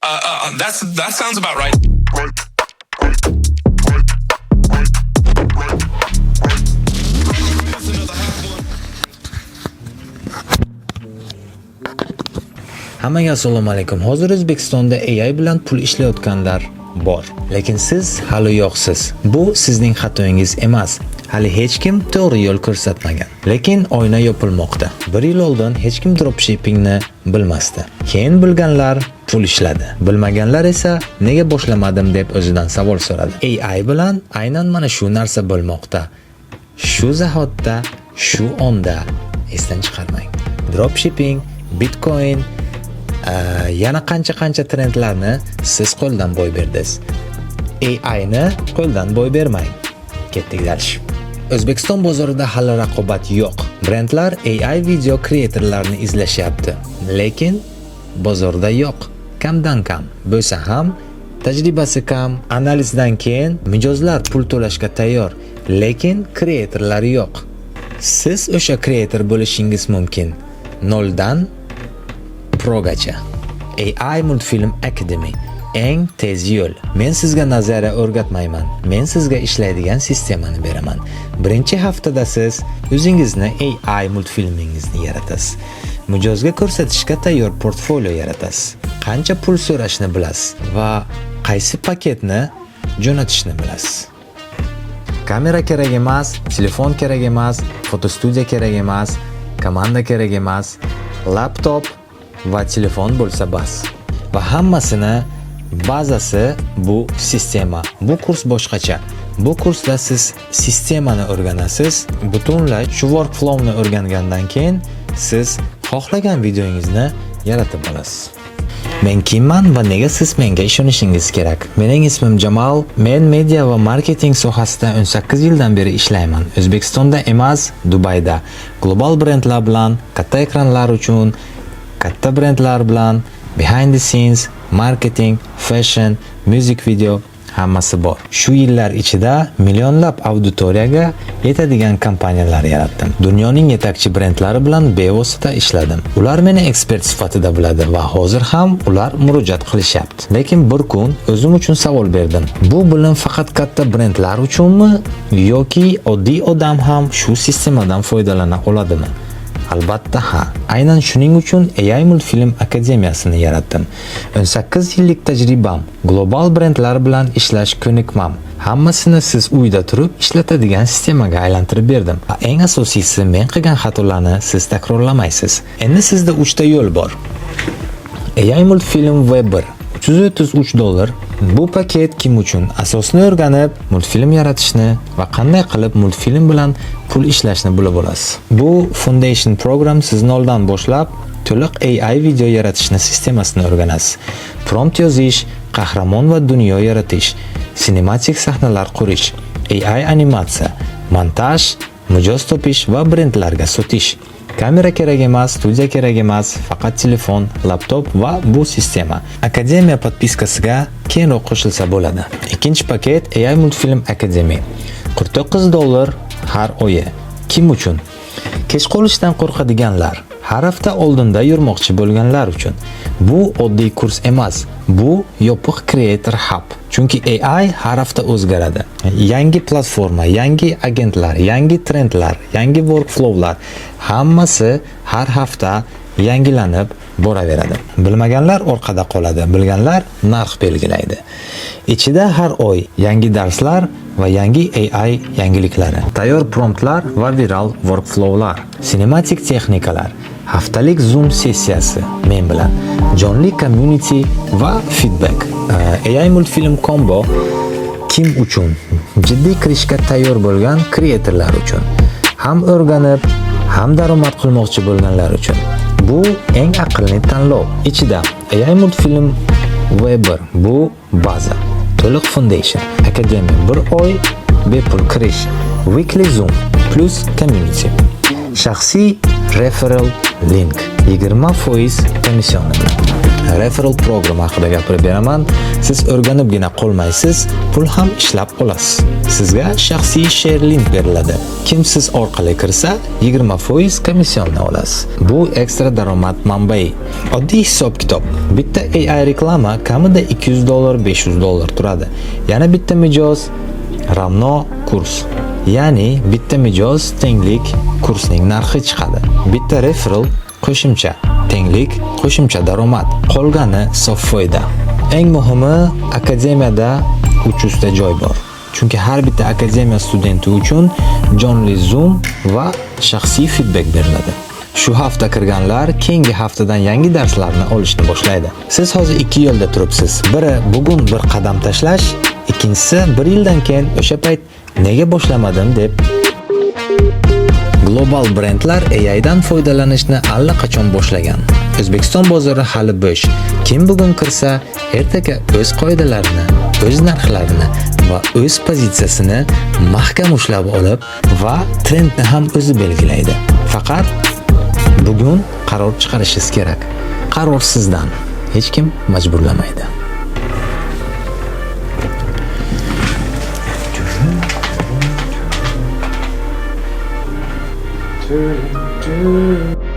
That sounds about right. Hammaga assalomu alaykum. Hozir O'zbekistonda AI bilan pul ishlayotganlar bor. Lekin siz hali yo'qsiz. Bu sizning xatoyingiz emas. Hali hech kim to'g'ri yo'l ko'rsatmagan. Lekin oyna yopilmoqda. Bir yil oldin hech kim dropshippingni bilmasdi. Keyin bilganlar pul ishladi. Bilmaganlar esa nega boshlamadim deb o'zidan savol so'radi. AI bilan aynan mana shu narsa bo'lmoqda. Shu zahotda, shu onda esdan chiqarmang. Dropshipping, Bitcoin, yana qancha-qancha trendlarni siz qo'ldan boy berdingiz. AI ni qo'ldan boy bermang. Ketdik дальше. O'zbekiston bozorida hali raqobat yo'q. Brendlar AI video kreatorlarni izlashyapti, lekin bozorda yo'q. Kamdan kam bo'lsa ham tajribasi kam, analizdan keyin mijozlar pul to'lashga tayyor, lekin kreatorlar yo'q. Siz o'sha kreator bo'lishingiz mumkin. Noldan progacha. AI Multfilm Academy eng tez yo'l. Men sizga nazariya o'rgatmayman. Men sizga ishlaydigan sistemani beraman. Birinchi haftada siz o'zingizni AI multfilmingizni yaratasiz. Mijozga ko'rsatishga tayyor portfolio yaratasiz. Qancha pul so'rashni bilasiz va qaysi paketni jo'natishni bilasiz. Kamera kerak emas, telefon kerak emas, fotostudiya kerak emas, komanda kerak emas, laptop va telefon bo'lsa bas. Va hammasini bazasi bu sistema. Bu kurs boshqacha. Bu kursda siz sistemani o'rganasiz. Butunlay shu workflowni o'rgangandan keyin siz xohlagan videongizni yaratib olasiz. Men kimman va nega siz menga ishonishingiz kerak? Mening ismim Jamal. Men media va marketing sohasida 18 yildan beri ishlayman. O'zbekistonda emas, Dubayda. Global brendlar bilan, katta ekranlar uchun, katta brendlar bilan behind the scenes, marketing, fashion, music video hammasi bor. Shu yillar ichida millionlab auditoriyaga yetadigan kompaniyalar yaratdim. Dunyoning yetakchi brendlari bilan bevosita ishladim. Ular meni ekspert sifatida biladi va hozir ham ular murojaat qilishyapti. Lekin bir kun o'zim uchun savol berdim. Bu bilim faqat katta brendlar uchunmi yoki oddiy odam ham shu sistemadan foydalana oladimi? Albatta ha. Aynan shuning uchun AI Multfilm Akademiyasini yaratdim. 18 yillik tajribam, global brendlar bilan ishlash ko'nikmam. Hammasini siz uyda turib ishlatadigan sistemaga aylantirib berdim. Va eng asosiysi, men qilgan xatolarni siz takrorlamaysiz. Endi sizda 3 ta yo'l bor. AI Multfilm V1 333 dollar. Bu paket kim uchun? Asosni o'rganib, multfilm yaratishni va qanday qilib multfilm bilan pul ishlashni bilib olasiz. Bu Foundation Program siz noldan boshlab to'liq AI video yaratishni sistemasini o'rganasiz. Prompt yozish, qahramon va dunyo yaratish, sinematik sahnalar qurish, AI animatsiya, montaj, mijoz topish va brendlarga sotish. Kamera kerak emas, studiya kerak emas, faqat telefon, laptop va bu sistema. Akademiya подписка siga keyinroq qo'shilsa bo'ladi. Ikkinchi paket AI Multfilm Academy. 49 dollar har oyi. Kim uchun? Kech qolishdan qo'rqadiganlar, har hafta oldinda yurmoqchi bo'lganlar uchun. Bu oddiy kurs emas, bu yopiq creator hub. Chunki AI har hafta o'zgaradi. Yangi platforma, yangi agentlar, yangi trendlar, yangi workflowlar hammasi har hafta yangilanib boraveradi. Bilmaganlar orqada qoladi, bilganlar narx belgilaydi. Ichida har oy yangi darslar va yangi AI yangiliklari, tayyor promptlar va viral workflowlar, sinematik texnikalar, haftalik Zoom sessiyasi men bilan, jonli community va feedback. AI Multfilm Combo kim uchun? Jiddiy kirishga tayyor bo'lgan kreatorlar uchun. Ham o'rganib, ham daromad qilmoqchi bo'lganlar uchun. Bu eng aqlli tanlov. Ichida AI Multfilm V1 bu baza, to'liq foundation, akademiya bir oy bepul kirish, weekly Zoom plus community, shaxsiy referral link 20% komissioni bilan. Referral program haqida gapirib beraman. Siz o'rganibgina qolmaysiz, pul ham ishlab olasiz. Sizga shaxsiy share link beriladi. Kim siz orqali kirsa, 20% komissionni olasiz. Bu ekstra daromad manbai. Oddiy hisob-kitob. Bitta AI reklama kamida $200, $500 turadi. Yana bitta mijoz равно kurs. Ya'ni bitta mijoz tenglik kursning narxi chiqadi. Bitta referral qo'shimcha tenglik qo'shimcha daromad. Qolgani sof foyda. Eng muhimi, akademiyada 300 ta joy bor. Chunki har bitta akademiya studenti uchun jonli Zoom va shaxsiy feedback beriladi. Shu hafta kirganlar keyingi haftadan yangi darslarni olishni boshlaydi. Siz hozir ikki yo'lda turibsiz. Biri bugun bir qadam tashlash, ikkinchisi bir yildan keyin o'sha payt nega boshlamadim deb. Global brendlar AI dan foydalanishni allaqachon boshlagan. O'zbekiston bozori hali bo'sh. Kim bugun kirsa, ertaga o'z qoidalarini, o'z narxlarini va o'z pozitsiyasini mahkam ushlab olib va trendni ham o'zi belgilaydi. Faqat bugun qaror chiqarishingiz kerak. Qaror sizdan. Hech kim majburlamaydi. Do.